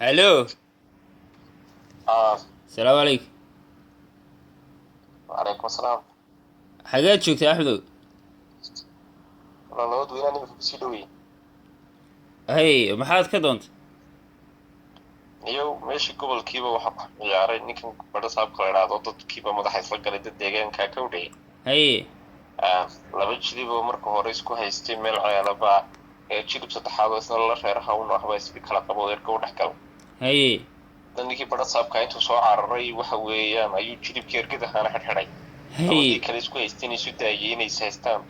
Hallo. Ah. Asalaamu calaykum. Calaykum asalaam. Xageed joogtaa, Axmedow? Walaa labad weynaan imika kusii dhowey. Hay, maxaad ka doontay? Iyo meeshii gobolkiiba waxaa ku ciyaaray ninkan badha saabka la idhaahdo, dadkiiba madaxa isla galay, dad deegaanka ka udhayay. Haye. Laba jiliboo marka hore isku haystay meel ceelaba ee jilib saddexaad oo isna la reeraha un waxba isbi kala qabo, erka u dhex galo. Haye. Dan ninkii badha saabka intuu soo cararay waxa weeyaan ayuu jilibkii ergadahaana xidhxidhay, labadii kale isku haysteen isu daayay inay is haystaan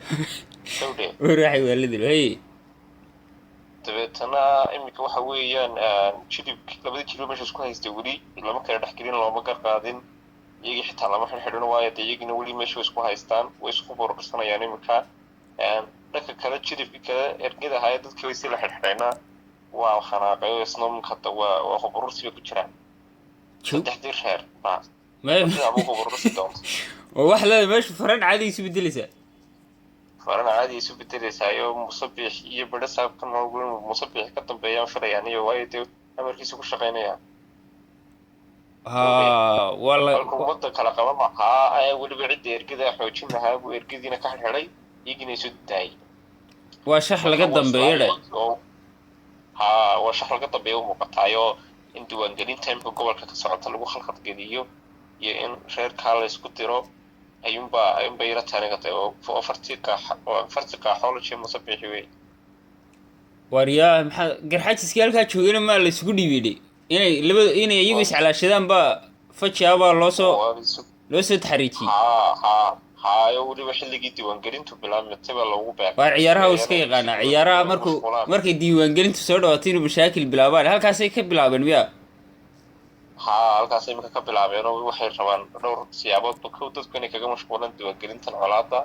kawdhe. Waraaxay waa la dilo, haye. Dabeetana iminka waxa weeyaan jilib, labadii jilib meesha isku haystay weli lama kala dhexgelin, looma gar qaadin iyagii, xitaa lama xidhxidhin, waayo dee iyagina weli meesha way isku haystaan, way isku burbursanayaan iminka. Dhanka kale jilibkii kale ergada ahaa ee dadkii way si la xidhxidhayna waa xanaaqay oo isna iminka hadda waa huburursi bay ku jiraan. Saddexdii reer baa sidaa buu huburursi doonta. Oo wax leeda meeshu faran caadi isu bedelaysaa. Farana caadi isu bedelaysaayo, Musabix iyo badha saabkan Musabix ka dambeeyaan filayaan iyo waayo dee amarkiisa ku shaqaynayaan. Ha, waa la halka ummadda kala qaban lahaa ayaa weliba cidda ergada xoojin lahaa buu ergadiina ka xidhay, iyagiina isu daayay. Waa shax laga dambeeyo dhe. Ha, waa shax laga dambeeya u muuqataayo in diiwaangelinta imika gobolka ka socota lagu khalkhalgeliyo iyo in reerkaa la isku diro ayuunbaa ila taaniga tahay oo farti qaax oo farti qaaxooloji Musabixi wey. Waaryaa, maxaa garxaajiskii halkaa joogana maa la isugu dhiibidhay inay labada inay iyagu iscalaashadaan baa faji ah baa loosoo Waa isu loo soo taxriijiyey. Ha ha hayo, weliba xilligii diiwaangelintu bilaabmatay baa loogu beegay. Waar, ciyaaraha uu iska yaqaanaa, ciyaaraha markuu markay diiwaangelintu soo dhawaato inuu mashaakil bilaabaan, halkaasay ka bilaabeen miya? Haa, halkaas imika ka bilaabeen oo waxay rabaan dhowr siyaaboodba: kow, dadku inay kaga mashquulaan diiwaangelintan colaadda;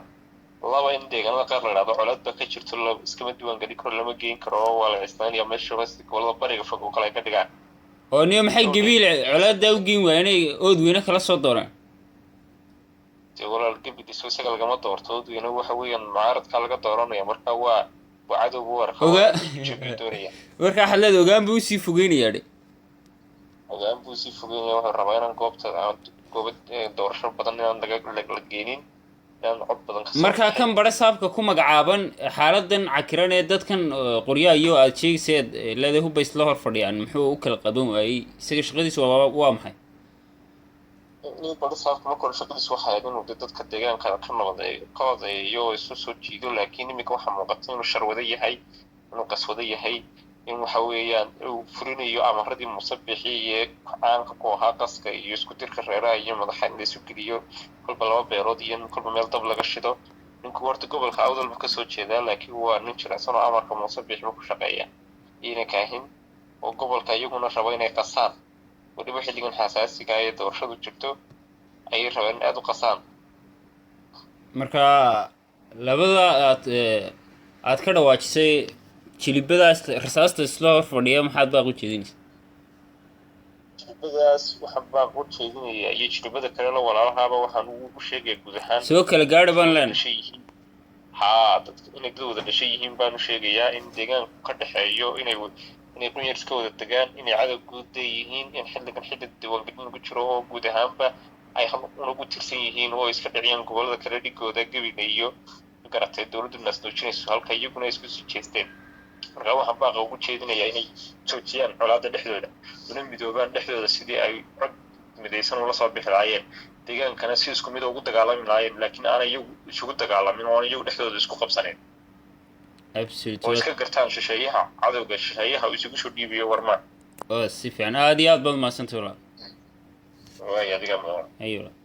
laba, in deegaanada qaar la idhahdo colaad baa ka jirto, la iskama diiwaangelin karo, lama geyn karo, waa la cisnaanaya meesha, sida gobolada bariga fog oo kale ay ka dhigaan. Oo niyo, maxay Gabiile colaadaa u geyn waaya inay ood weyne kala soo doonaan? Dee walaal, Gabidiso isaga lagama doorto, Oodweyne waxa weeyaan mucaaradkaa laga dooranaya, marka waa cadowgu warka jabiyu doonaya. Marka waxaad leeda ogaan buu usii fogeynayaa dhe. Ogaan buu sii fogeynaya, wuxuu rabaa inaan goobta aan gooba doorasho badan inaan laga la geenin, inaan cod badan kasoo Markaa bixin. Kan badha saabka ku magacaaban xaaladan cakiran ee dadkan qoryaha iyo aad sheegayseed leedahay hubba isla hor fadhiyaan, muxuu u kala qaban waayey? Isaga shaqadiisu waa maxay? Nin badha saabka marka hore shaqadiisu waxay ahayd inuu dee dadka deegaanka ka nabadeeyo, ka odeeyo oo isu soo jiido, laakiin iminka waxaa muuqata inuu sharwado yahay, inuu qaswado yahay, in waxa weeyaan uu fulinayo amaradii Musabixi iyo caanka ku ahaa qaska iyo isku dirka reeraha iyo madaxa in la isu geliyo kolba laba beelood iyo in kolba meel dab laga shido. Ninku horta gobolka Awdal buu kasoo jeedaa, laakiin waa nin jilicsan oo amarka Musabixi buu ku shaqeeya iyona kaahin oo gobolka iyaguna rabo inay qasaan, weliba xilligan xasaasiga ee doorashadu jirto ayay rabeen in aada u qasaan. Marka labada aad aad ka dhawaajisay jilibadaas rasaasta isla hor fadhiya, maxaad baaq u jeedinaysa? Jilibadaas waxaan baaq u jeedinaya iyo jilibada kale la walaalahaaba waxaan ugu sheegaya guud ahaan soo kala gaadha baan leenahay. Dhashay yihiin, haa, dadka inay dad wada dhashay yihiin baanu sheegayaa, in deegaanku ka dhexeeyo, inay qunyar iska wada degaan, inay cadow guud leeyihiin, in xilligan xilli diiwaangelin lagu jiro oo guud ahaanba ay hal unagu tirsan yihiin oo iska dhiciyaan gobolada kale dhigooda Gebiga iyo garatay dowladdu naasnoojinayso, halka iyaguna ay isku sii jeesteen. Marka waxaan baaqa ugu jeedinayaa inay joojiyaan colaadda dhexdooda, una midoobaan dhexdooda sidii ay cod midaysan ula soo bixi lahaayeen, deegaankana si isku mid ugu dagaalami lahaayeen, laakiin aanay iyagu isugu dagaalamin oo aan iyagu dhexdooda isku qabsanin oo iska gartaan shisheeyaha, cadowga shisheeyaha uu isugu soo dhiibayo warmaan. Oo si fiican, aad iyo aad baad umahadsantay walaal. Waay, adiga mudan. Ayo walaal.